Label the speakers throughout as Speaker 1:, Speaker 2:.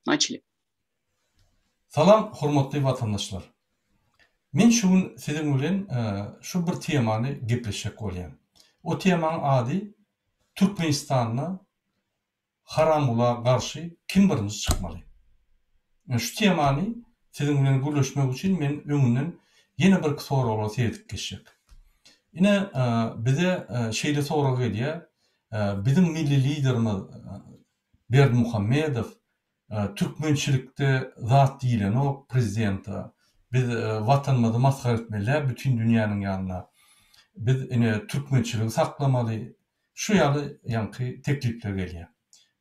Speaker 1: Начали.
Speaker 2: Salam hormatly watandaşlar. Men şu gün siziň bilen şu bir temany gepleşjek bolýan. O temaň ady Türkmenistanda Haramgula garşy kim birinji çykmaly? Şu temany siziň bilen gürleşmek üçin men öňünden ýene birki soraglara seredip geçjek. Ine bize şeýle sorag gelýär, biziň milli liderimiz Berdimuhamedow türkmençilikde zat diýilenok prezidente. Biz watanymyzy masgara etmeli däl bütin dünýäniň ýanynda. Biz ine türkmençiligi saklamaly. Şu ýaly ýaňky teklipler gelýär.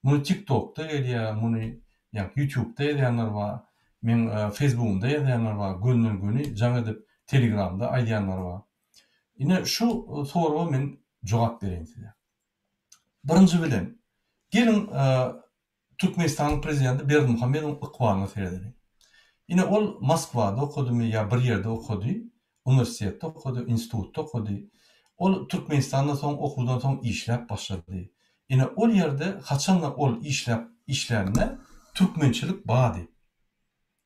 Speaker 2: Muny TikTokda gelýär, muny ýaňky YouTubeda ýazýanlar bar, meň Facebookymda ýazýanlar bar, gönden göni jaň edip Telegramda aýdýanlar bar. Ine şu soraga men jogap bereýin size. Birinji bilen, geliň Türkmenistanyň prezidenti Berdimuhamedowyň ykbalyna seredeliň. Ine ol Moskwada okadymy ýa bir ýerde okady, uniwersitetde okady, institutda okady. Ol Türkmenistanda soň okuwdan soň işläp başlady. Ine ol ýerde haçanda ol işläp işlände türkmençilik bardy.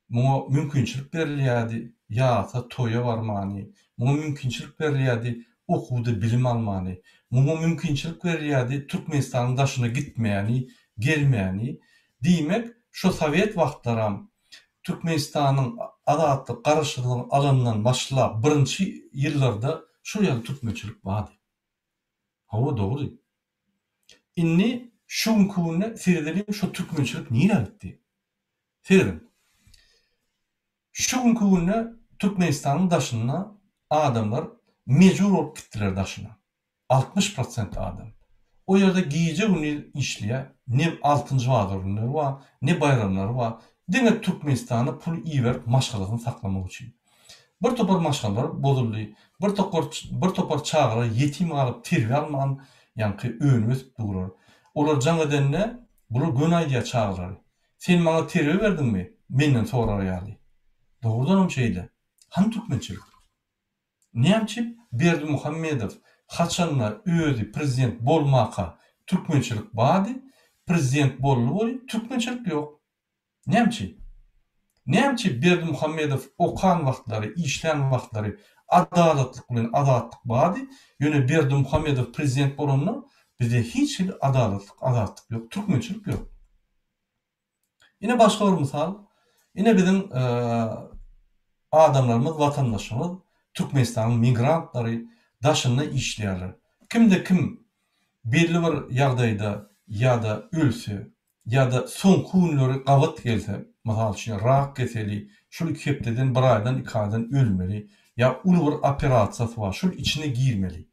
Speaker 2: Muňa mümkinçilik berilýärdi ýasa toýa barmany, muňa mümkinçilik berilýärdi okuwda bilim almany, muňa mümkinçilik berilýärdi Türkmenistanyň daşyna gitmäni, gelmäni. Diýmek, şo sowet wagtlaram Türkmenistanyň azatlyk, garaşsyzlygyny alandan başlap birinji ýyllarda şol ýaly türkmençilik bardy. Hawa dogry. Indi şu günki günde seredeliň şo türkmençilik nirä gitdi? Serediň. Şu günki günde Türkmenistanyň daşynda adamlar mejbur bolup gitdiler daşyna. 60 prosent adam. O ýerde gije-gündiz işleýär, ne altynjy bazar günleri bar, ne baýramlary bar. Diňe Türkmenistana pul iberip maşgalasyny saklamak üçin. Bir topar maşgalalar bozuldy, bir topar bir topar çagalar ýetim galyp terbiýe alman ýaňky önüp-ösüp durlar. Olar jaň edende bular göni aýdýar çagalary. Sen maňa terbiýe berdiňmi, menden sorar ýaly. Dogrudanam şeýle. Hany türkmençilik? Näme üçin Berdimuhamedow haçanda özi prezident bolmaka türkmençilik bardy, prezident boldy welin türkmençilik ýok. Näme üçin? Näme üçin Berdimuhamedow okan wagtlary, işlän wagtlary adalatlyk bilen azatlyk bardy, ýöne Berdimuhamedow prezident bolanda bizde hiç hili adalatlyk, azatlyk ýok, türkmençilik ýok. Ine başga bir mysal, ine biziň adamlarymyz, watandaşymyz Türkmenistanyň migrantlary daşynda işleýärler. Kimde kim belli bir ýagdaýda ýa-da ölse, ýa-da soňky günleri gabat gelse, mysal üçin rak keseli, şul iki hepdeden, bir aýdan, iki aýdan ölmeli, ýa uly bir operasiýasy bar, şul içine girmeli.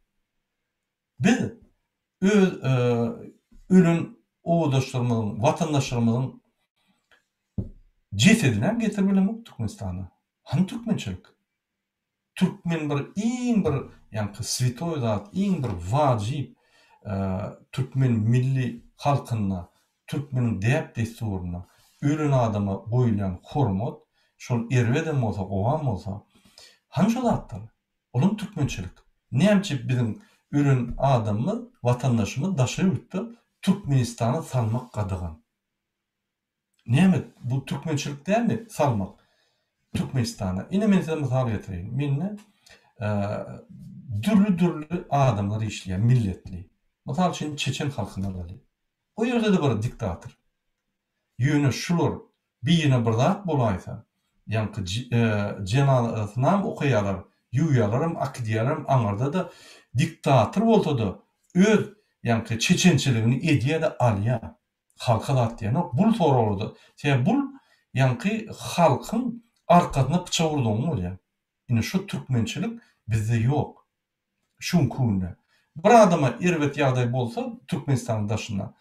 Speaker 2: Biz öz ölen obadaşlarymyzyň, watandaşlarymyzyň jesedinem getirip bilemok Türkmenistana. Hany türkmençilik? Türkmen bir iň bir ýaňky swetoý zat, iň bir wajyp türkmen milli halkynda, türkmeniň däp-dessurynda ölen adama goýulýan hormat, şol erbedem bolsa, gowam bolsa, hany şo zatlar? Olam türkmençilik. Nämçe biziň ölen adamymyz, watandaşymyz daşary ýurtda Türkmenistana salmak gadagan. Näme bu türkmençilik dälmi salmak Türkmenistana. Ine men size mysal getireýin. Mende dürli dürli adamlar işleýär milletli. Mysal üçin çeçen halkyny alaly. O ýerde-de bir diktator. Ýöne şular birine bir zat bolaýsa, ýaňky jenazasynam okaýarlar, ýuwýarlaram, akidýärlerem aňyrda-da diktator bolsa-da öz ýaňky çeçençiligini edýär-de alýar. Halka zat diýenok. Bul soraglarda. Sebäbi bul ýaňky halkyň arkasyna pyçak urdugyň bolýar. Ine şu türkmençilik bizde ýok. Şu günki günde. Bir adama erbet ýagdaý bolsa Türkmenistanyň daşynda.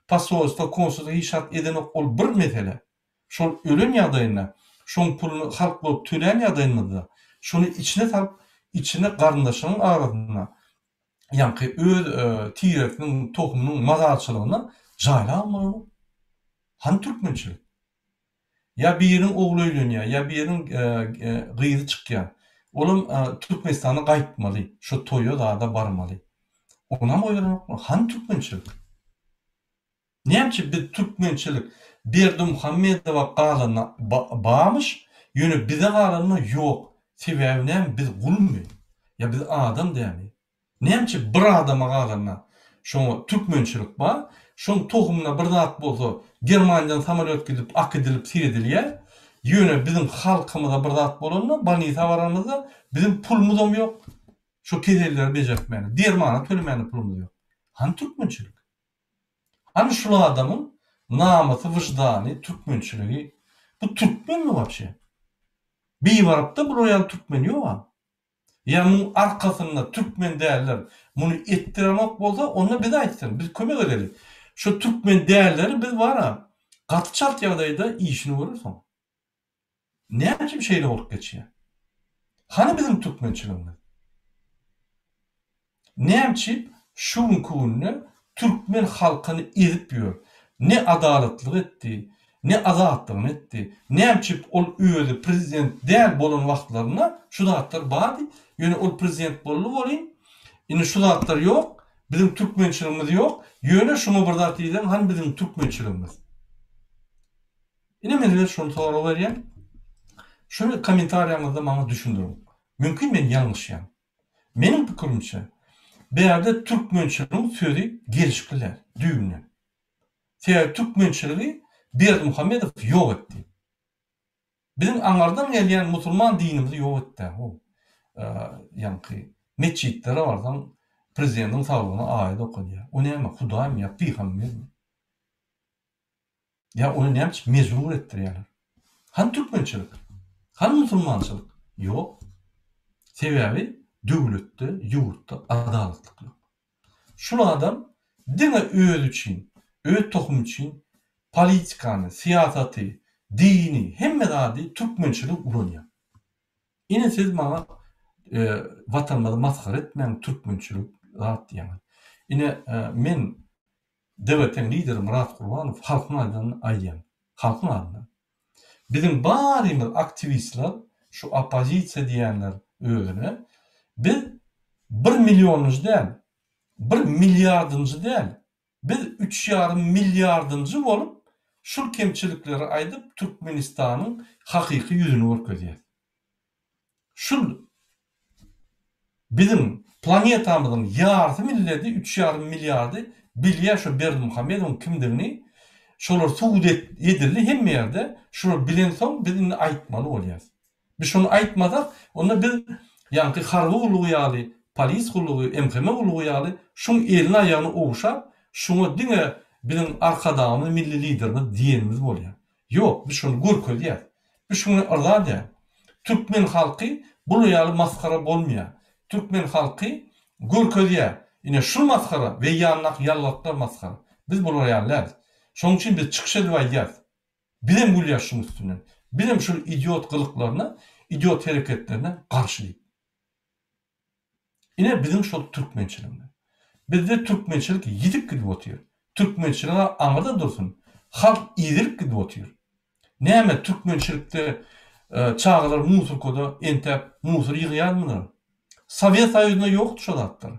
Speaker 2: Posolstwo, konsulstwo hiç zat edenok ol bir mesele. Şol ölen ýagdaýynda şoň puluny halk bolup tölän ýagdaýymyzda şony içine salyp içine garyndaşynyň arasynda ýaňky öz tiresiniň, tohumynyň mazarçylygyna jaýlabam bolanok. Hany türkmençilik? Ýa biriniň ogly öýlenýär, ýa biriniň gyzy çykýar. Olam Türkmenistana gaýtmaly, şo toýa zada barmaly. Onam goýberenoklar. Hany türkmençilik? Näme üçin biz türkmençilik Berdimuhamedowa galanda bamyş, ýöne bize galanda ýok. Sebäbi näme biz gulmy? Ýa biz adam dälmi? Näme üçin bir adama galanda şoňa türkmençilik bar, şoň tohumyna bir zat bolsa Germaniýadan samolýot gidip akidilip seredilýär, ýöne biziň halkymyza bir zat bolanda bolnisa baranymyzda biziň pulumyzam ýok şo keselleri bejertmäne, dermana tölemäne pulumyz ýok. Hany türkmençilik? Hany şul adamyň namysy wyždany türkmençiligi bu türkmenmi wapşe? Bibarypda bular ýaly türkmen ýoga. Ýa muň arkasynda türkmen däller muny etdirenok bolsa onda bize aýtsyn biz kömek edeli. Şu türkmen dälleri biz bara gaty çalt ýagdaýda işini görer soň. Näme üçin şeýle bolup geçýär? Hany biziň türkmençiligimiz? Näme üçin şu günki günde türkmen halkyny ezip ýör? Ne adalatlyk etdi, ne azatlygyny etdi. Näme üçin ol özi prezident däl bolan wagtlarynda şu zatlar bardy, ýöne ol prezident boldy welin, indi şu zatlar ýok, biziň türkmençiligimiz ýok, ýöne şuňa bir zat diýseň, hany biziň türkmençiligimiz? Ine men size şony sorag berýän. Şuny kommentariýaňyzda maňa düşündiriň. Mümkin men ýalňyşýan. Meniň pikirimçe, bärde türkmençiligiň sözi gelşikli däl, düýbünden. Sebäbi türkmençiligi Berdimuhamedow ýok etdi. Biziň aňardan gelýän musulman dinimizi ýok etdi ho. Ýaňky metjitlere barsaň prezidentiň saglygyna aýat okalýar. O näme, hudaýmy ýa pygambermi? Ýa ony näme üçin mejbur etdirýärler? Hany türkmençilik? Hany musulmançylyk? Ýok. Sebäbi döwletde, ýurtda adalatlyk ýok. Şul adam diňe özi üçin, öz tohumy üçin politikany, syýasaty, dini, hemme zady türkmençiligi ulanýar. Ine siz maňa Watanymyzy masgara etmäň türkmençilik zat diýýäňiz. Ine men DWT-niň lideri Myrat Gurbanow halkyň adyndan aýdýan. Halkyň adyndan. Biziň barymyz aktiwistler, şu oppozisiýa diýýänler özüne, biz bir millionynjy däl, bir milliardynjy däl, biz üç ýarym milliardynjy bolup şul kemçilikleri aýdyp Türkmenistanyň hakyky ýüzüni görkezýäs. Şul biziň planetamyzyň ýarysy milledi, üç ýarym milliardy bilýär şu Berdimuhamedowyň kimdigini, şolar subut edildi hemme ýerde, şular bilensoň biz indi aýtmaly bolýas. Biz şony aýtmasak, onda biz ýaňky harby gullugy ýaly, polis gullugy, MHM gullugy ýaly şuň elini aýagyny ogşap, şuňa diňe biziň Arkadagymyz milli liderimiz diýenimiz bolýar. Ýok, biz şony görkezýäs. Biz şuňa yrza däl. Türkmen halky bular ýaly masgara bolmaýar. Türkmen halky görkezýär. Ine şul masgara we ýanyndaky ýallaklar masgara. Biz bular ýaly däl. Şonuň üçin biz çykyş edip aýdýas. Bizem gülýäs şuň üstünden. Bizem şul idiot gylyklaryna, idiot hereketlerine garşy diýip. Ine biziň şol türkmençiligimiz. Bizde türkmençilik ýitip gidip otyr. Türkmençilig-ä aňyrda dursun, halk ezilip gidip otyr. Näme türkmençilikde çagalar musurkada entäp musur ýygýarmylar? Sowet Soýuzynda ýokdy şo zatlar.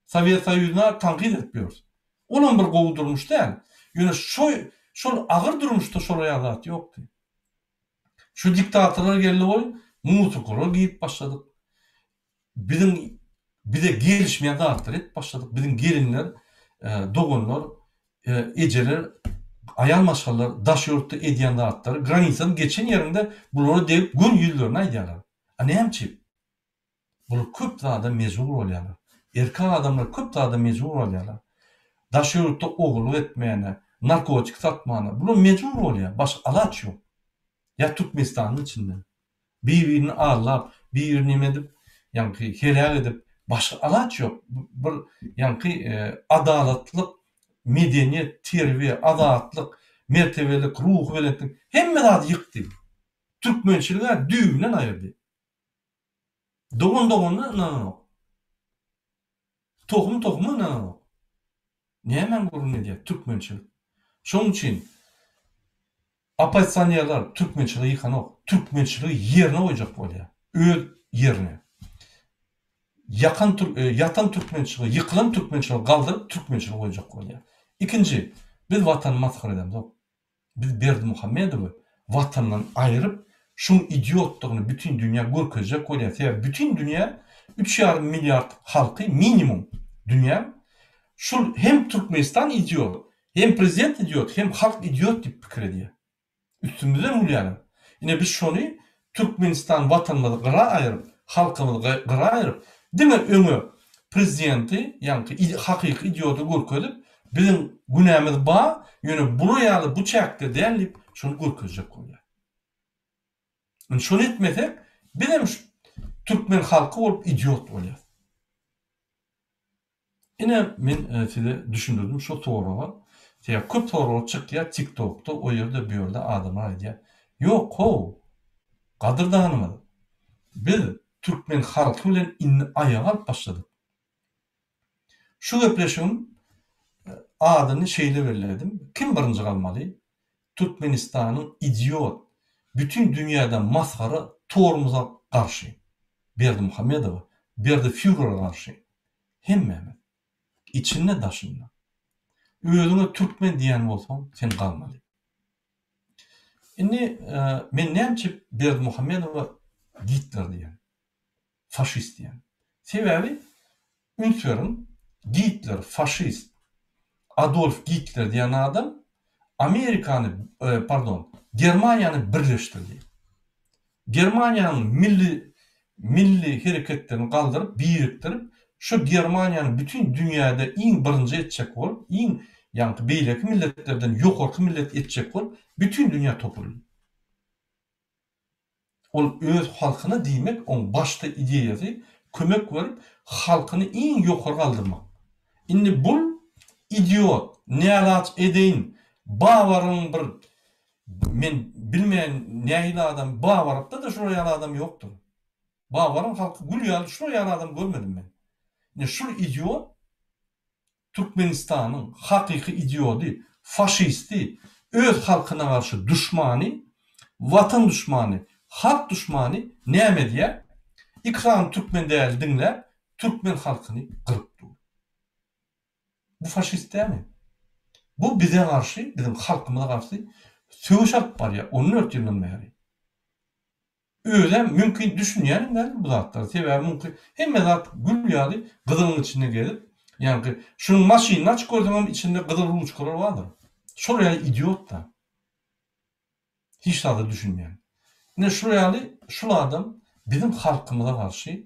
Speaker 2: Sowet Soýuzyna tankyt edip ýörüs. Olam bir gowy durmuş däl. Ýöne şo şol agyr durmuşda şolar ýaly zat ýokdy. Şu diktatorlar geldi goý, musurkalar girip başladyk. Biziň bize gelişmeýän zatlary edip başladyk. Biziň gelinler, doganlar, ejeler, aýal maşgalalar daş ýurtda edýän zatlary granisadan geçen ýeriňde bulara degip göni ýüzlerine aýdýarlar. A näme üçin? Bular köp zada mejbur bolýarlar. Erkek adamlar köp zada mejbur bolýarlar. Daşary ýurtda ogurlyk etmäne, narkotik satmana bular mejbur bolýar. Başga alaç ýok. Ýa Türkmenistanyň içinde. Bir-birini aldap, bir-birini neme edip, ýaňky heläk edip, başga alaç ýok. Bir ýaňky adalatlyk, medeniýet, terbiýe, azatlyk, mertebelik, ruhubelentlik hemme zady ýykdy. Türkmençiligi-ä düýbünden aýyrdy. Dogan doganyna ynananok. Tohum tohuma ynananok. Nämäň gürrüňini edýär türkmençilik. Şonuň üçin oppozisionerler türkmençiligi ýykanok. Türkmençiligi ýerine goýjak bolýar. Öz ýerine. Ýakan ýatan türkmençiligi, ýykylan türkmençiligi galdyryp türkmençiligi goýjak bolýar. Ikinji. Biz watany masgara edemzok. Biz Berdimuhamedowy watandan aýryp, şuň idiotdygyny bütin dünýä görkezjek bolýar. Sebäbi bütin dünýä üç ýarym milliard halky minimum dünýäň şul hem Türkmenistan idiot, hem prezident idiot, hem halk idiot diýip pikir edýär. Üstümizden gülýärler. Ine biz şony Türkmenistan watanymyzy gyra aýyryp, halkymyzy gyra aýyryp, diňe öňe prezidenti, ýaňky hakyky idiody görkezip, biziň günämiz bar, ýöne bular ýaly bu çäkde däl diýip şony görkezjek bolýar. Indi şony etmesek, bizem şu türkmen halky bolup idiot bolýas. Ine men size düşündirdim şu soraga. Sebäbi köp soraglar çykýar tiktokda o ýerde bu ýerde adamlar aýdýar. Ýok how gadyrdanymyz biz türkmen halky bilen indi aýaga alyp başladyk. Şu gepleşigiň adyny şeýle belledim. Kim birinji galmaly? Türkmenistanyň idiot bütin dünýäde masgara tormoza garşy. Berdimuhamedowa, Berdi fýurere garşy. Hemmämiz. Içinde daşynda. Özüňe türkmen diýen bolsaň sen galmaly. Indi men näme üçin Berdimuhamedowa Gitler diýen. Faşist diýen. Sebäbi üns beriň Gitler faşist Adolf Gitler diýen adam Amerikany pardon Germaniýany birleşdirdi. Germaniýanyň milli milli hereketlerini galdyryp, birikdirip, şu Germaniýany bütin dünýäde iň birinji etjek bolup, iň ýaňky beýleki milletlerden ýokarky millet etjek bolup, bütin dünýä topuldy. Ol öz halkyna diýmek, oň başda ideýasy kömek berip, halkyny iň ýokary galdyrmak. Indi bul idiot, nälaç edeýin, babaryň bir Men bilmeýän nähili adam Babarapda-da şular ýaly adam ýokdur. Babaryň halky gül ýaly şular ýaly adam görmedim men. Ine şul idiot Türkmenistanyň hakyky idiody, faşisti, öz halkyna garşy duşmany, watan duşmany, halk duşmany näme edýär? Iki sany türkmen däli diňläp türkmen halkyny gyryp dur. Bu faşist dälmi? Bu bize garşy, biziň halkymyza garşy söweş alyp barýar 14 ýyldan bäri. Özem mümkin düşünýänem däldir bu zatlara. Sebäbi mümkin hemme zat gül ýaly gyzylyň içinde gezip, ýaňky şunuň maşynyny açyp görseňem içinde gyzyl ruçkalar bardyr. Şol ýaly idiot-da. Hiç zada düşünmeýän. Ine şul ýaly şul adam biziň halkymyza garşy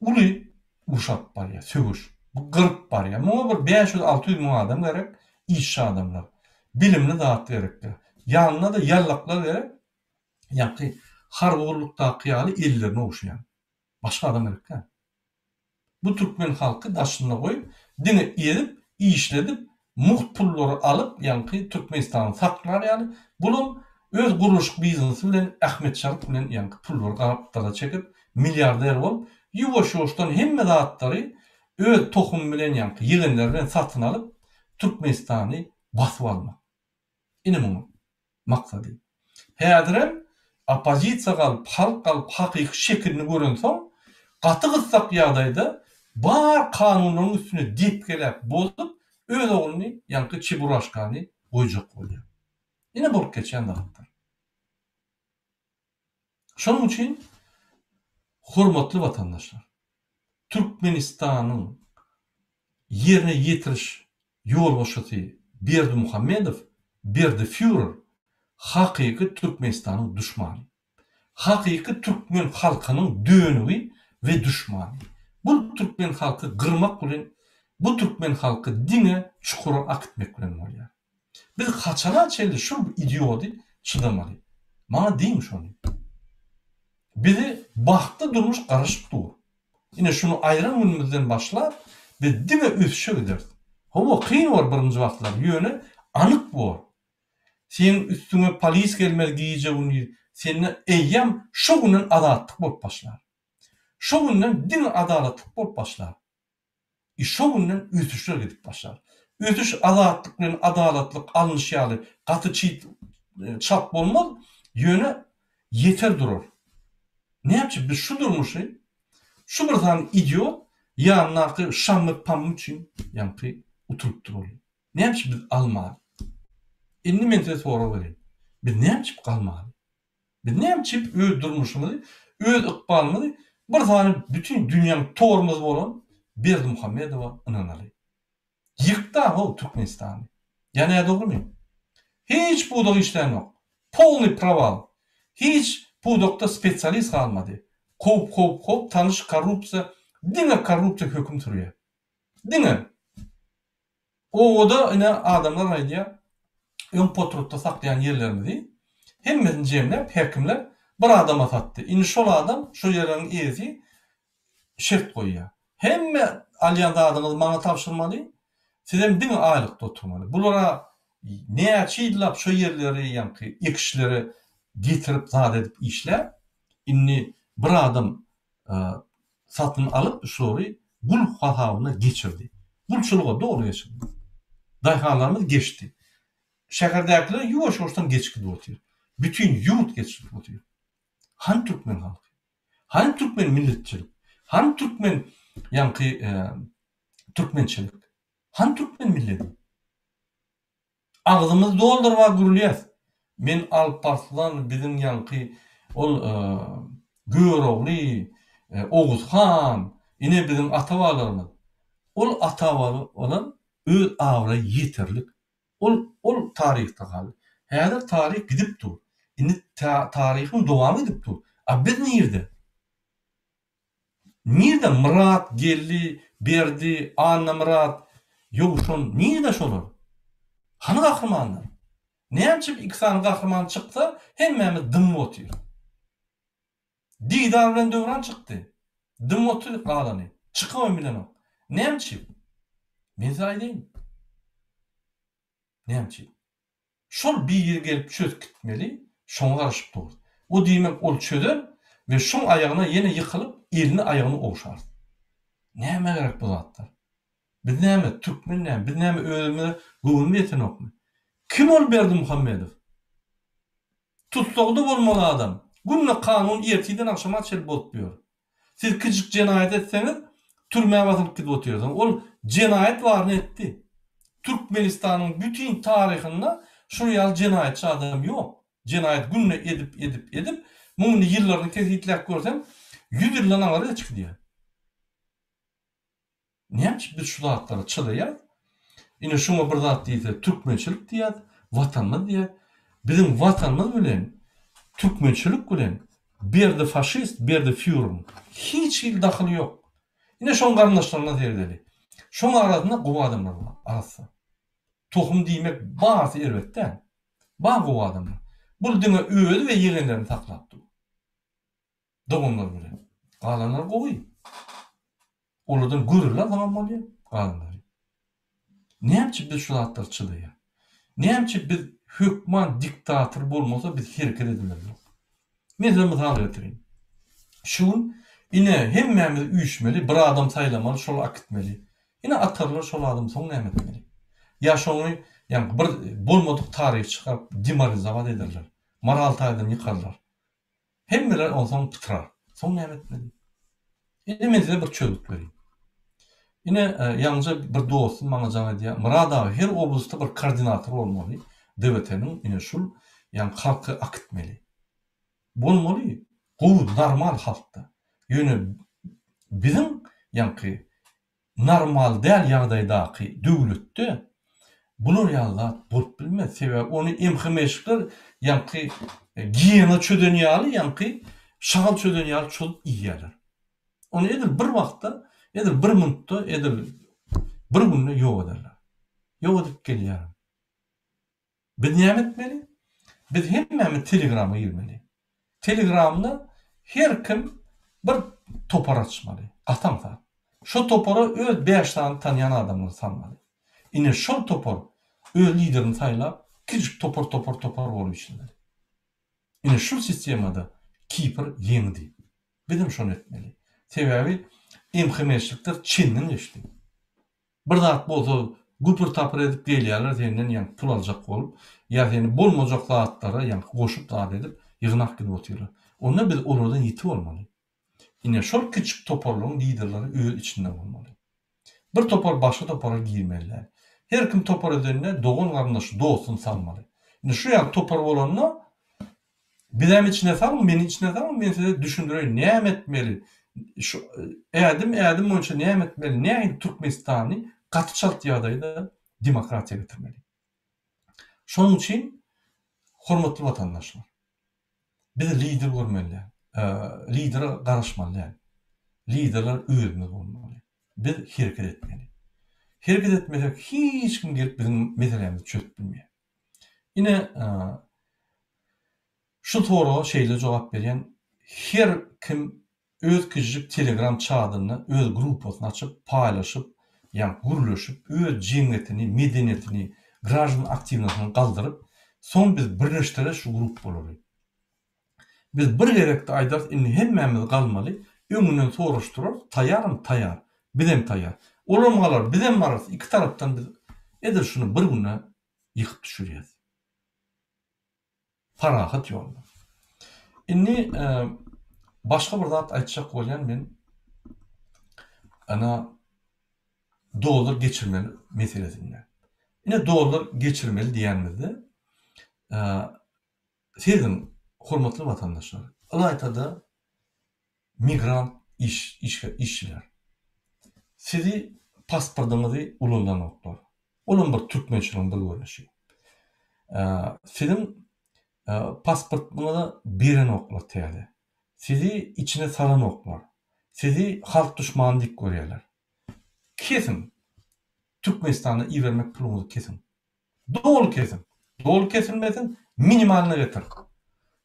Speaker 2: uly uruş alyp barýar, söweş. Bu gyryp barýar. Muňa bir 500-600 müň adam gerek, işçi adamlar. Bilimli zat gerekdir. Ýanynda-da ýallaklar gerek, ýaňky harby gullukdaky ýaly ellerini ogşaýan. Başga adam gerek däl. Bu türkmen halky daşynda goýup, diňe ezip, işledip, mugt pullary alyp, ýaňky Türkmenistany saklar ýaly, bulam öz gurluşyk biznesi bilen Ahmet Şalyk bilen ýaňky pullary gapdala çekip, milliarder bolup, ýuwaş-ýuwaşdan hemme zatlary öz tohumy bilen ýaňky ýegenleri bilen satyn alyp, Türkmenistany basyp almak. Ine munuň maksady. Häzirem oppozisiýa galyp, halk galyp hakyky şekilini görensoň, gaty gyssak ýagdaýda bar kanunlaryň üstüne depgeläp, bozup, öz ogluny, ýaňky Çeburaşkany goýjak bolýar. Ine bolup geçýän zatlar. Şonuň üçin hormatly watandaşlar, Türkmenistanyň ýerine ýetiriş ýolbaşçysy Berdimuhamedow, Berdi fýurer hakyky Türkmenistanyň duşmany. Hakyky türkmen halkynyň dönügi we duşmany. Bu türkmen halky gyrmak bilen, bu türkmen halky diňe çukura akitmek bilen bolýar. Biz haçana çenli şul idiody çydamaly? Maňa diýiň şony. Bizi bagtly durmuş garaşyp dur. Ine şuny aýran günümizden başlap biz diňe ösüşe gideris. Hawa kyn bor birinji wagtlar ýöne anyk bor. Seň üstüňe polis gelmez gije gündiz sende eýýäm şo günden azatlyk bolup başlar. Şo günden diňe adalatlyk bolup başlar. I şo günden ösüşler gidip başlar. Ösüş azatlyk bilen adalatlyk alnyş ýaly gaty çit çalt bolmaz, ýöne ýeter durar. Näme üçin biz şu durmuşy şu bir sany idiot ýanyndaky şammy pammy üçin ýaňky utulyp duraly. Näme üçin biz almaly? Indi men size sorag bereýin. Biz näme üçin galmaly? Biz näme üçin öz durmuşymyzy, öz ykbalymyzy bir sany bütin dünýäň tormozy bolan Berdimuhamedowa ynanaly? Ýykda how Türkmenistany. Ýa nädogrymy? Hiç pudak işlänok. Polnyý prowal. Hiç pudakda spesialist galmady. Kowup kowup kowup tanyş korrupsiýa diňe korrupsiýa höküm sürýär. Diňe. Obada ine adamlar aýdýar, öň potrubda saklaýan ýerlerimizi hemmesini jemläp häkimler bir adama satdy. Indi şol adam şo ýerleriň eýesi şert goýýar. Hemme alýan zadyňyzy maňa tabşyrmaly, sizem diňe aýlykda oturmaly. Bulara näçe ýyllap şo ýerleri ýaňky ekişlere getirip zat edip işläp, indi bir adam satyn alyp şulary gul hasabyna geçirdi. Gulçulyga doly geçirdi. Daýhanlarymyz geçdi. Şäherdäkiler ýuwaş-ýuwaşdan geçip gidip otyr. Bütin ýurt geçip otyr. Hany türkmen halky? Hany türkmen milletçilik? Hany türkmen ýaňky türkmençilik? Hany türkmen milleti? Agzymyzy dolduryba gürlýäs. Men Alparslan biziň ýaňky ol Görogly, Oguz han, ine biziň ata-babalarymyz. Ol ata-babalar öz abraýy ýeterlik. Ol ol taryhda galdy. Häzir taryh gidip dur. Indi taryhyň dowamy gidip dur. A biz nirde? Nirde Myrat, Geldi, Berdi, Annamyrat, Ýowşan nirde şolar? Hany gahrymanlar? Näme üçin iki sany gahryman çyksa hemmämiz dymyp otyr. Didar bilen Döwran çykdy. Dymyp otyr galany. Çykybam bilenok. Näme üçin? Men size aýdaýyn. Näme üçin? Şol biri gelip çözüp gitmeli, şoňa garaşyp dur. O diýmek ol çözer we şoň aýagyna ýene ýykylyp elini aýagyny ogşar. Nämä gerek bu zatlar? Biz näme, türkmen näme, biz näme özümize göwnümiz ýetenokmy? Kim ol Berdimuhamedow? Tussagda bolmaly adam. Günde kanun ertirden agşama çenli bozup ýör. Siz kiçijik jenaýat etseňiz, türmä basylyp gidip otyrsyňyz. Ol jenaýat baryny etdi. Türkmenistanyň bütin taryhynda şul ýaly jenaýatçy adam ýok. Jenaýat günde edip, edip, edip, muň indi ýyllaryny kesgitläp görseň, ýüz ýyldan aňyra geçip gidýär. Näme üçin biz şu zatlara çydaýas? Ine şuňa bir zat diýse türkmençilik diýýäs, watanymyz diýýäs. Biziň watanymyz bilen türkmençilik bilen Berdi faşist, Berdi fýureriň hiç hili dahyly ýok. Ine şoň garyndaşlaryna seredeli. Şoň arasynda gowy adamlar bar, arassa. Tohum diýmek barysy erbet däl. Bar gowy adamlar. Bul diňe özi we ýegenlerini saklap dur. Doganlar bilen. Galanlar gowy. Olardan görelde alsaňam bolýar, galanlary. Näme üçin biz şu zatlara çydaýar? Näme üçin biz hökman diktator bolmasa biz hereket edilmeli? Men size mysal getireýin. Şu gün ine hemmämiz üýşmeli, bir adam saýlamaly, şol akitmeli. Ine atarlar şol adam soň näme etmeli? Ýa şoňy ýaňky bir bolmadyk taryh çykaryp demoralizowat ederler. Moral taýdan ýykarlar. Hemmeler onsoň pytrar. Soň näme etmeli? Ine men size bir çözgüt bereýin. Ine ýaňyja bir dostum maňa jaň edýär. Myrat aga her oblastda bir koordinator bolmaly. DWT-niň ine şul ýaňky halky akitmeli. Bolmaly. Gowy normal halkda. Ýöne biziň ýaňky Normal däl ýagdaýdaky döwletde bular ýaly zat bolup bilmez. Sebäbi ony MHM-şikler ýaňky giýena çözen ýaly ýaňky şagal çözen ýaly çozup iýýärler. Ony edil bir wagtda, edil bir minutda, edil bir günde ýok ederler. Ýok edip gelýär. Biz näme etmeli? Biz hemmämiz telegrama girmeli. Telegramda her kim bir topar açmaly. Gaty aňsat. Şo topara öz bäş sany tanýan adamlary salmaly. Ine şol topar öz liderini saýlap, kiçijik topar topar topar bolup işlemeli. Ine şul sistemada Kipr ýeňdi. Bizem şony etmeli. Sebäbi MHM-çilikler çenden geçdi. Bir zat bolsa güpür-tapyr edip gelýärler senden ýaňky pul aljak bolup, ýa seni bolmajak zatlara ýaňky goşup zat edip ýygnak gidip otyrlar. Onda biz olardan ýiti bolmaly. Ine şol kiçjik toparlaryň liderleri öz içinde bolmaly. Bir topar başga topara girmeli däl. Her kim topar edende dogan-garyndaşy dostuny salmaly. Indi şu ýaly topar bolanda bizem içine salyň, meni içine salyň, men size düşündireýin näme etmeli, şu ädim ädim boýunça näme etmeli, nähili Türkmenistany gaty çalt ýagdaýda demokratiýa getirmeli. Şonuň üçin hormatly watandaşlar, biz lider görmeli däl, lidere garaşmaly däl. Liderler özümiz bolmaly. Biz hereket etmeli. Hereket etmesek hiç kim gelip biziň meselämizi çözüp bilmeýär. Ine, şu soraga şeýle jogap berýän, her kim öz kiçijik telegram çadynda öz gruppasyny açyp, paýlaşyp, ýa gürleşip, öz jemgyýetini, medeniýetini, graždan aktiwnosyny galdyryp, soň biz birleşdireris şu gruppalary. Biz bir gezekde aýdarys, indi hemmämiz galmaly, öňünden soraşdyrarys, taýýarmy, taýýar, bizem taýýar. Olam galar, bizem bararys, iki tarapdan biz edil şuny bir günde ýykyp düşürýäs. Parahat ýolda. Indi başga bir zat aýtjak bolýan men ana dollar geçirmeli meselesinde. Ine dollar geçirmeli diýenimizde siziň hormatly watandaşlar, ylaýta-da migrant iş işçiler. Sizi pasportyňyzy ulananoklar. Olam bir türkmençiligiň bir görnüşi. Siziň pasportyňyzy berenoklar täze. Sizi içine salanoklar. Sizi halk duşmany diýip görýärler. Kesiň. Türkmenistana ibermek puluňyzy kesiň. Doly kesiň. Doly kesilmesin, minimalyna getir.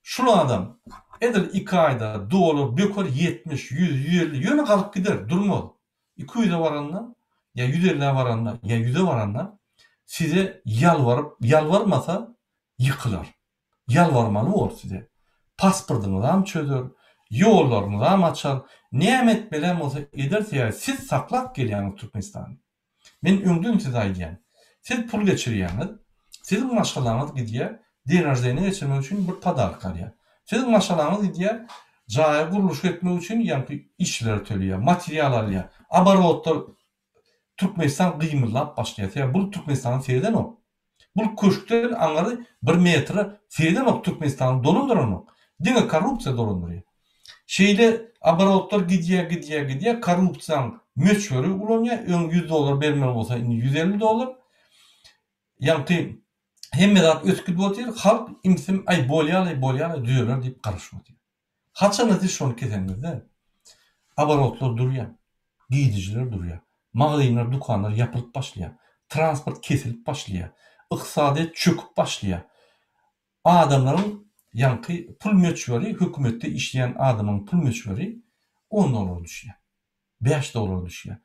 Speaker 2: Şul adam edil iki aýda dolar böker 70, 100, 150 ýöne galyp gider, durmaz. 200-e baranda ýa 150-ä baranda ýa 100-e baranda size ýalbaryp, ýalbarmasa ýykylar. Ýalbarmaly bor size. Pasportyňyzam çözer, ýollaryňyzam açar, näme etmelem bolsa eder sebäbi siz saklap gelýäňiz Türkmenistany. Men öňden size aýdýan. Siz pul geçirýäňiz, siziň maşgalaňyz gidýär, den roždeniýa geçirmek üçin bir podarka alýar. Siziň maşgalaňyz gidýär, jaýa gurluşyk etmek üçin ýaňky işçilere töleýär, material alýar. Oborotlar Türkmenistan gymyldap başlaýar. Sebäbi bul Türkmenistana seredenok. Bul köşkden aňyry bir metre seredenok Türkmenistany dolandyranok. Diňe korrupsiýa dolandyrýar. Şeýle oborotlar gidýär gidýär gidýär korrupsiýaň möçberi ulanýar. Öň 100 dollar bermeli bolsa indi 150 dollar. Ýaňky hemme zat ösüp gidip otyr. Halk imsim aý bolýalaý bolýalaý düzeler diýip garaşyp otyr. Haçanda siz şony keseniňizde, oborotlar durýar, gidijiler durýar, magazinler, dükanlar ýapylyp başlaýar, transport kesilip başlaýar, ykdysadyýet çöküp başlaýar. Adamlaryň ýaňky pul möçberi, hökümetde işleýän adamyň pul möçberi on dollara düşýär. Bäş dollara düşýär.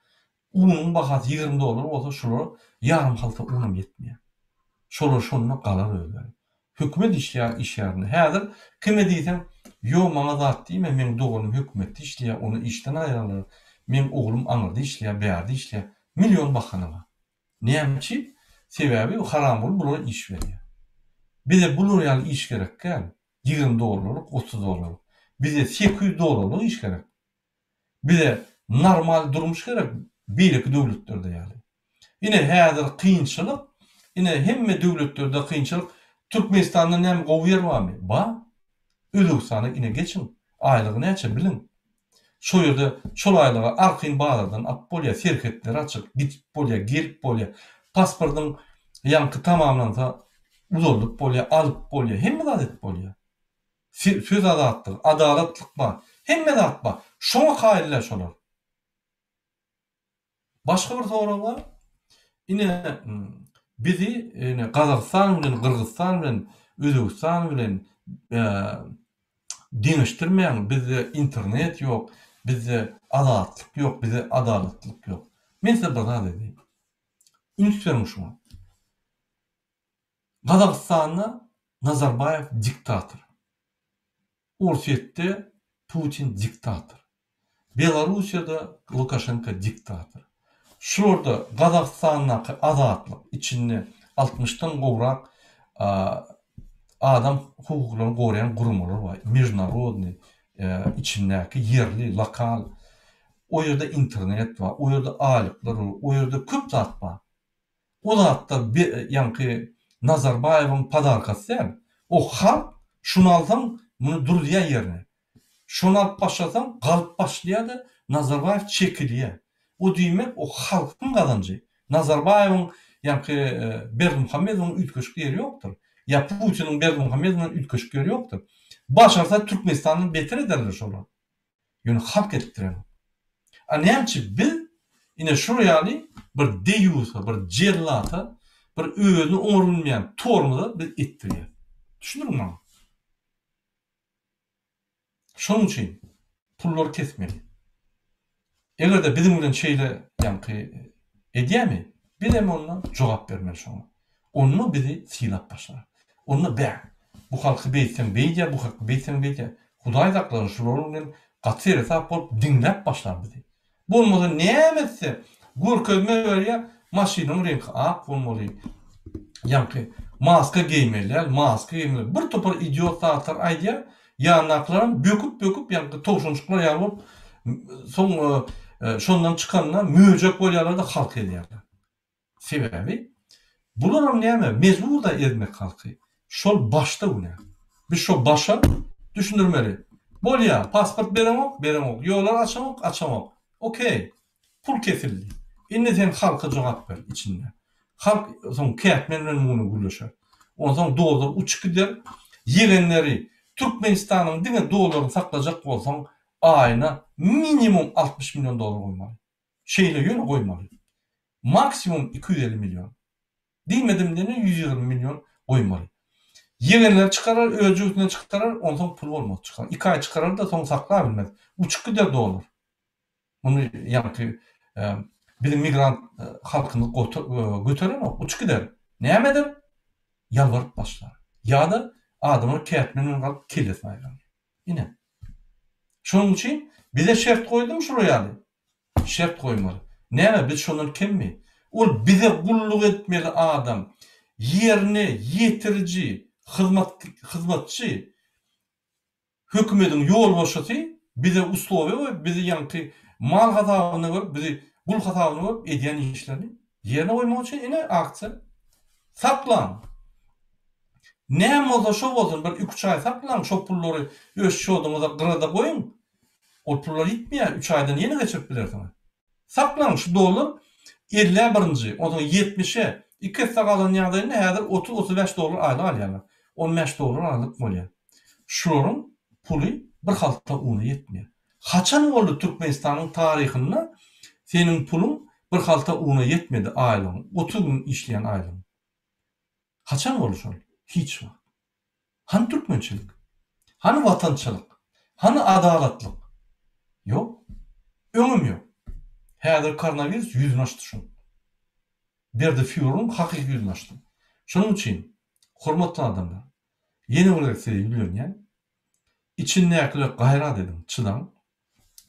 Speaker 2: Unuň bahasy 20 dollar bolsa şolara ýarym halta unam ýetmeýär. Şolar şonda galar özleri. Hökümet işleýär işgärine. Häzir kime diýseň, ýo maňa zat diýme, meň doganym hökümetde işleýär, ony işden aýrarlar, meň oglum aňyrda işleýär, bärde işleýär. Million bahana bar. Näme üçin? Sebäbi Haramguly bulara iş berýär. Bize bular ýaly iş gerek däl. 20 dollarlyk, 30 dollarlyk. Bize 800 dollarlyk iş gerek. Bize normal durmuş gerek beýleki döwletlerde ýaly. Ine häzir kynçylyk, ine hemme döwletlerde kynçylyk. Türkmenistanda näme gowy ýer barmy? Bar. Özbegistana ine geçiň. Aýlygy näçe biliň. Şo ýerde şol aýlyga arkaýyn bazardan alyp bolýar, serhetler açyk, gidip bolýar, gelip bolýar. Pasportyň ýaňky tamamlansa uzaldyp bolýar, alyp bolýar, hemme zat edip bolýar. Söz azatlygy, adalatlyk bar. Hemme zat bar. Şoňa kaýyl däl şolar. Başga bir sorag bar. Ine bizi ine Gazagystan bilen, Gyrgyzystan bilen, Özbegistan bilen deňeşdirmäň. Bizde internet ýok, bizde azatlyk ýok, bizde adalatlyk ýok. Men size bir zat aýdaýyn. Üns beriň şuňa. Gazagystanda Nazarbaýew diktator. Orsýetde Putin diktator. Belarussiýada Lukaşenko diktator. Şularda Gazagystandaky azatlyk içinde altmyşdan gowrak adam hukuklaryny goraýan guramalar bar. Mejnarodnyý içindäki ýerli, lokal. O ýerde internet bar, o ýerde aýlyklar bar, o ýerde köp zat bar. O zatlar ýaňky. Nazarbaýewiň podarkasy däl. O halk şuny alsaň muny duruzýar ýerine. Şony alyp başlasaň galyp başlaýar-da Nazarbaýew çekilýär. O diýmek o halkyň gazanjy. Nazarbaýewiň ýaňky Berdimuhamedowyň üýtgeşik ýeri ýokdur. Ýa Putiniň Berdimuhamedowdan üýtgeşik ýeri ýokdur. Başarsa Türkmenistandan beter ederler şolar. Ýöne halk etdirenok. A näme üçin biz ine şular ýaly bir deýýusa, bir jellata, bir özüni oňar bilmeýän tormoza biz etdirýäs. Düşündiriň maňa. Şonuň üçin pullary kesmeli. Eger-de biziň bilen şeýle ýaňky edýämi, bizem onda jogap bermeli şoňa. Onda bizi sylap başlar. Onda bä, bu halky beýtseň beýdýär, bu halky beýtseň beýdýär. Hudaý saklasyn, şular bilen gaty seresap bolup diňläp başlar bizi. Bolmasa näme etse görkezme berýär, maşynyň reňki ak bolmaly, ýaňky maska geýmeli däl, maska geýmeli. Bir topar idiot zatlar aýdýar, ýanyndakylaram böküp-böküp ýaňky towşanjyklar ýaly bolup, soň şondan çykanda möjek bolýarlar-da halky ezýärler. Sebäbi bularam näme mejburda ezmek halky. Şol başda günä. Biz şo başa düşündirmeli. Bolýa pasport bereňok bereňok ýollar açaňok açaňok. Okey. Pul kesildi. Indi sen halka jogap ber içinde. Halk soň kätmen bilen muny gürleşer. Onsoň dollar uçup gider. Ýegenleri Türkmenistanyň diňe dollaryny saklajak bolsaň aýyna minimum 60 million dollar goýmaly. Şeýle ýöne goýmaly. Maksimum 250 million. Diýmedim diýene 120 million goýmaly. Ýegenleri çykarar, öz jübüsinden çykarar, onsoň pul bolmaz çykar. Iki aý çykarar-da soň saklabilmez. Uçup gider dollar. Muny ýaňky biziň migrant halkymyz göterenok, uçup gider. Näme eder? Ýalbaryp başlar. Ýa-da adamlar kätmen bilen galyp kellesini aýrar. Ine. Şonuň üçin bize şert goýdumy şular ýaly? Şert goýmaly. Näme biz şondan kemmi? Ol bize gulluk etmeli adam. Ýerine ýetiriji hyzmat hyzmatçy hökümediň ýolbaşçysy bize uslowiýa goýup bizi ýaňky mal hasabyna görüp bizi gul hasabyna görüp edýän işlerini ýerine goýmak üçin ine aksiýa. Saklaň. Näme bolsa şo bolsun bir iki üç aý saklaň şo pullary öz şodyňyza gyrada goýuň. Ol pullar ýitmeýär üç aýdan ýene geçirip bilersiňiz. Saklaň şu dollar ellä birinji onsoň ýetmişe iki esse galan ýagdaýynda häzir otuz 35 dollar aýlyk alýarlar. 15 dollar aýlyk bolýar. Şularyň puly bir halta una ýetmeýär. Haçan boldy Türkmenistanyň taryhynda seniň puluň bir halta una ýetmedi aýlygyň 30 gün işleýän aýlygyň. Haçan boldy şol? Hiç wagt. Hany türkmençilik? Hany watançylyk? Hany adalatlyk? Ýok. Öňem ýok. Häzir koronawirus ýüzüni açdy şuň. Berdi fýuryň hakyky ýüzüni açdy. Şonuň üçin, hormatly adamlar, ýene bir gezek size ýüzlenýän, içindäkiler gaýrat ediň, çydaň.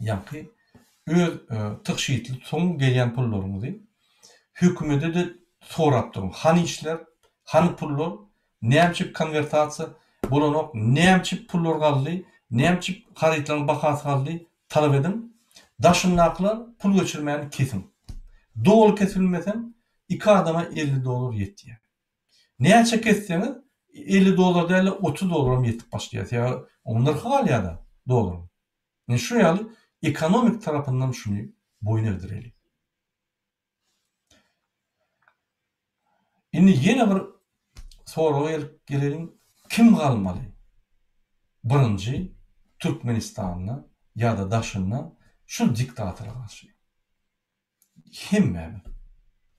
Speaker 2: Ýaňky öz tygşytly soň gelýän pullaryňyzy hökümede-de sorap duruň. Hany işler, hany pullar, näme üçin konwertasiýa bolanok, näme üçin pullar galdy, näme üçin harytlaryň bahasy galdy, talap ediň. Daşyndakylar pul geçirmäni kesiň. Doly kesilmesem iki adama 50 dollar ýetýär. Näçe kesseňiz 50 dollar däl-de 30 dollaram ýetip başlaýar. Sebäbi onuň nyrhy galýar-da dollaryň. Ine şu ýaly ekonomik tarapyndan şuny boýun egdireli. Indi ýene bir soraga gelip geleliň, kim galmaly? Birinji Türkmenistanda ýa-da daşynda şu diktatora garşy. Hemmämiz.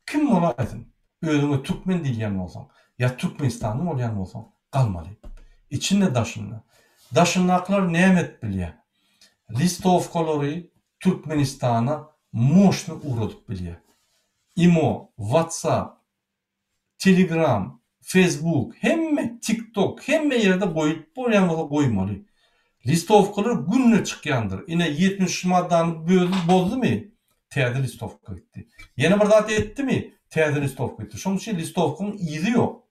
Speaker 2: Kim bolaýsyn, özüňe türkmen diýilýän bolsaň, ýa türkmenistanly bolýan bolsaň, galmaly. Içinde daşynda. Daşyndakylar näme edip bilýär? Listowkalary Türkmenistana moşny ugradyp bilýär. Imo, WhatsApp, Telegram, Facebook, hemme TikTok, hemme ýerde goýup bolýan bolsa goýmaly. Listowkalar günde çykýandyr. Ine 73 maddany bozdumy? Täze listowka gitdi. Ýene bir zat etdimi? Täze listowka gitdi. Şonuň üçin listowkaň yzy ýok.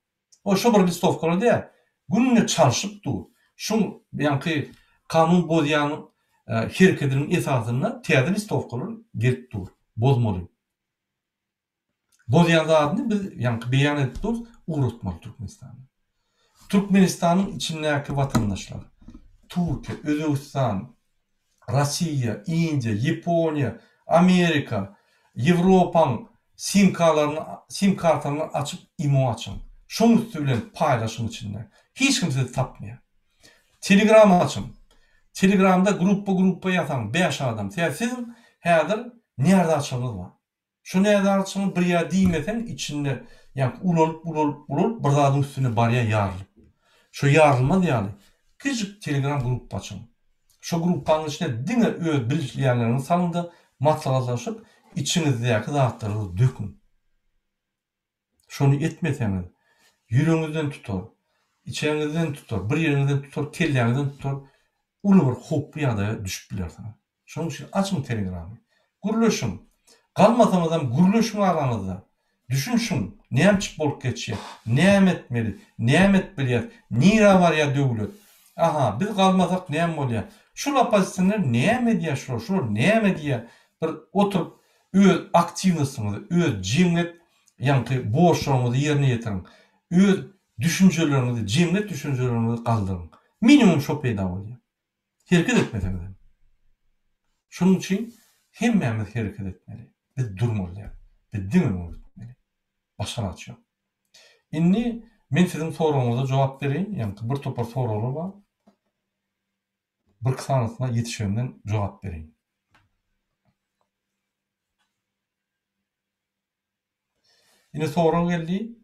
Speaker 2: O şo bir listowkalar däl. Günde çalşyp dur. Şuň ýaňky kanun bozýan herekediniň esasynda täze listowkalar gelip dur. Bozmaly. Bozýan zadyny biz ýaňky beýan edip durus. ugratmaly Türkmenistana. Türkmenistanyň içindäki watandaşlar, Türkiýe, Özbegistan, Rossiýa, Indiýa, Ýaponiýa, Amerika, Ýewropaň simkalaryny, sim kartalaryny açyp imo açyň. Şoň üsti bilen paýlaşyň içinde. Hiç kim sizi tapmaýar. Telegram açyň. Telegramda gruppa gruppa ýasaň bäş adam. Sebäbi siziň häzir närazyçylygyňyz bar. Şu närazyçylygyňy bir ýa diýmeseň içinde ýaňky ulalyp ulalyp ulalyp bir zadyň üstüne barýar ýarylyp. Şo ýarylmaz ýaly kiçijik telegram gruppa açyň. Şo gruppaň içine diňe öz bilýänleriňizi salyňda maslahatlaşyp içiňizdäki zatlaryňyzy döküň. Şony etmeseňiz, ýüregiňizden tutar, içegiňizden tutar, bir ýeriňizden tutar, kelläňizden tutar, uly bir howply ýagdaýa düşüp bilersiňiz. Şonuň üçin açyň Telegramy. Gürleşiň. Galmasaňyzam gürleşiň araňyzda. Düşünişiň, nämçik bolup geçýär, näme etmeli, näme edip bilýäs, nirä barýar döwlet? Aha, biz galmasak näme bolýar? Şul oppozisioner näme edýär şular, şular näme diýýär? Bir oturyp öz aktiwnostyňyzy, öz jemgyýet ýaňky borçlaryňyzy ýerine ýetiriň. Öz düşünjeleriňizi, jemgyýet düşünjeleriňizi galdyryň. Minimum şo peýda bolýar. Hereket etmeseňizem. Şonuň üçin hemmämiz hereket etmeli. Biz durmaly däl. Biz diňe öňe gitmeli. Başga alaç ýok. Indi men siziň soragyňyza jogap bereýin. Ýaňky bir topar soraglar bar. Birki sanysyna ýetişemden jogap bereýin. Ine sorag geldi.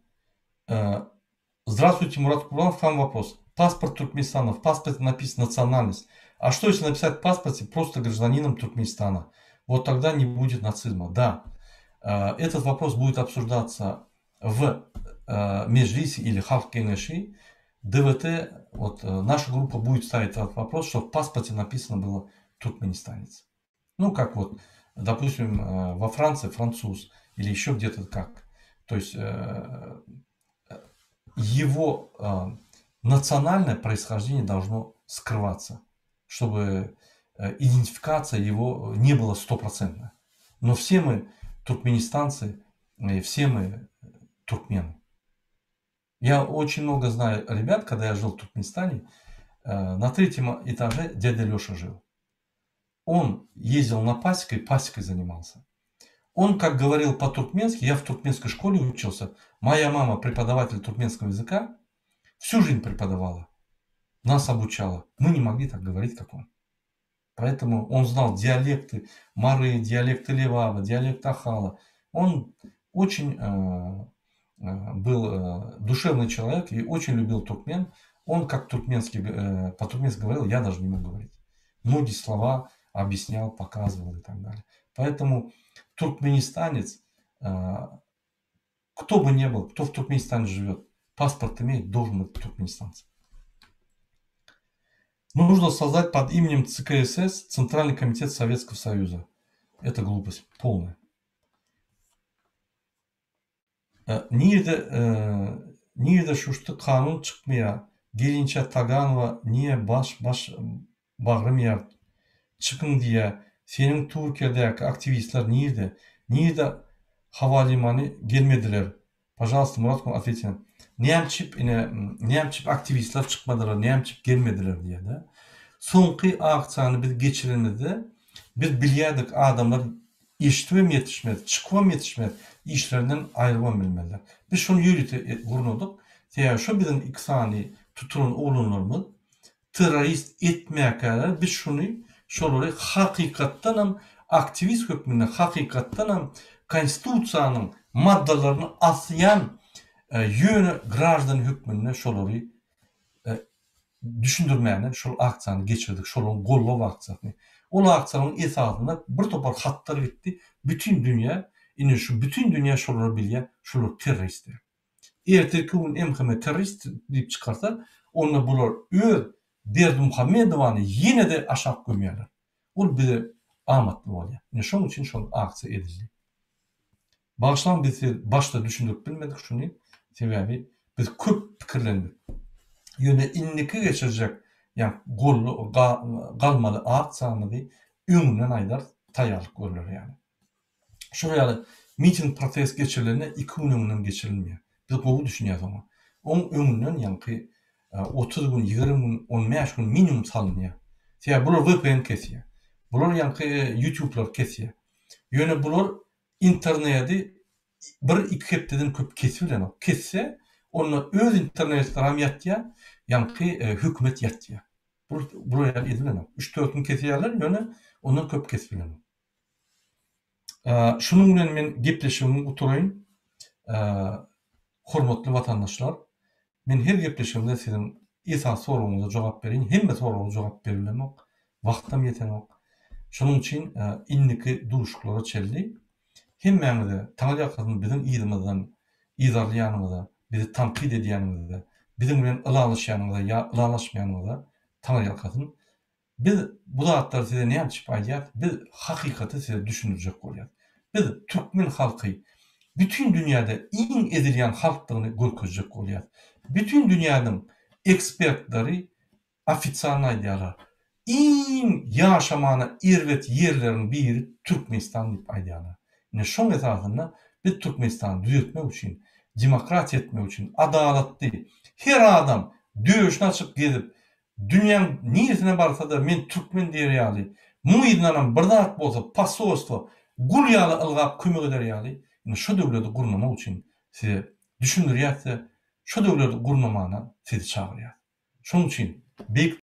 Speaker 2: Здравствуйте, Мурат Курбанов, к вам вопрос. Паспорт Туркменистана, в паспорте написано национальность. А что если написать в паспорте просто гражданином Туркменистана? Вот тогда не будет нацизма. Да, этот вопрос будет обсуждаться в Межлисе или Халк Кенеши. ДВТ, вот наша группа будет ставить этот вопрос, что в паспорте написано было туркменистанец. Ну, как вот, допустим, э, во Франции француз или еще где-то как. То есть э, его э, национальное происхождение должно скрываться, чтобы идентификация его не была стопроцентной. Но все мы туркменистанцы, и все мы туркмены. Я очень много знаю ребят, когда я жил в Туркменистане, на третьем этаже дядя Леша жил. Он ездил на пасекой, пасекой занимался. Он, как говорил по-туркменски, я в туркменской школе учился, моя мама преподаватель туркменского языка, всю жизнь преподавала, нас обучала. Мы не могли так говорить, как он. Поэтому он знал диалекты Мары, диалекты Левава, диалект Ахала. Он очень э, э, был э, душевный человек и очень любил туркмен. Он как туркменский, э, по-туркменски говорил, я даже не мог говорить. Многие слова объяснял, показывал и так далее. Поэтому туркменистанец, э, кто бы ни был, кто в Туркменистане живет, паспорт имеет, должен быть туркменистанцем. Нужно создать под именем ЦКСС Центральный комитет Советского Союза. Это глупость полная. Э, nirede e, nirede şuşdy kanun çykmaýar gelinçä Taganowa niye baş baş bagrym ýar çykyň diýýä seniň Türkiýedäki aktiwistler nirde nirde hawalimany gelmediler pažalsta Murat otветьте nämçip ine nämçip aktiwistler çykmadylar nämçip gelmediler diýýä-de soňky aksiýany biz geçirenimizde biz bilýärdik adamlar Eşidibem ýetişmez, çykybam ýetişmez, işlerinden aýrybam bilmezler. Biz şony ýörite gurnadyk. Sebäbi şo biziň iki sany tutulan oglanlarymyz terrorist etmäkäler biz şuny şolary hakykatdanam aktiwist hökmünde hakykatdanam konstitusiýanyň maddalaryny asýan ýöne graždan hökmünde şolary düşündirmäne şol aksiýany geçirdik, şolaryň goldaw aksiýasyny. Ol aksiýanyň esasynda bir topar hatlar gitdi, bütin dünýä, indi şu bütin dünýä şolary bilýär, şular terrorist diýip. Ertirki gün MHM terrorist diýip çykarsa, onda bular öz Berdimuhamedowany ýene-de aşak gömýärler. Ol bize amatly bolýar. Ine şonuň üçin şol aksiýa edildi. Bagyşlaň biz size başda düşündirip bilmedik şuny, sebäbi biz köp pikirlendik. Ýöne indiki geçirjek ýa golly galmaly aksiýamyzy öňünden aýdarys, taýýarlyk görler ýaly. Şol ýaly miting protest geçirilende iki gün öňünden geçirilmeýär. Biz gowy düşünýäs oňa. Oň öňünden ýaňky 30 gün, 20 gün, 15 gün minimum salynýar. Sebäbi bular VPN kesýär. Bular ýaňky YouTube-lary kesýär. Ýöne bular internedi bir-iki hepdeden köp kesibilenok. Kesse, onda öz internetleram ýatýar, ýaňky hökümet ýatýar. Bular ýaly edilenok. Üç-dört gün kesýärler, ýöne ondan köp kesibilenok. Şunuň bilen men gepleşigimi gutaraýyn. Hormatly watandaşlar, men her gepleşigimde siziň esasy soragyňyza jogap bereýin. Hemme soraga jogap beribilemok. Wagtam ýetenok. Şonuň üçin indiki duşuşyklara çenli hemmäňize taňryýalkasyn biziň yzymyzdan yzarlaýanyňyza, bizi tankyt edýäniňize, biziň bilen ylalaşýanyňyza ýa ylalaşmaýanyňyza taňryýalkasyn. Biz bu zatlary size näme üçin aýdýas? Biz hakykaty size düşündirjek bolýas. Biz türkmen halky bütin dünýäde iň ezilýän halkdygyny görkezjek bolýas. Bütin dünýäniň ekspertleri ofisialny aýdýarlar. Iň ýaşamana erbet ýerleriň biri Türkmenistan diýip aýdýarlar. Ine şoň esasynda biz Türkmenistany düzetmek üçin, demokratiýa etmek üçin, adalatly, her adam döşüni açyp gezip, Dünýäň niresine barsa-da men türkmen diýer ýaly, muň yzyndanam bir zat bolsa posolstwo gul ýaly ylgap kömek eder ýaly, ine şo döwleti gurnamak üçin size düşündirýäs-de, şo döwleti gurnamana sizi çagyrýas. Şonuň üçin beýik.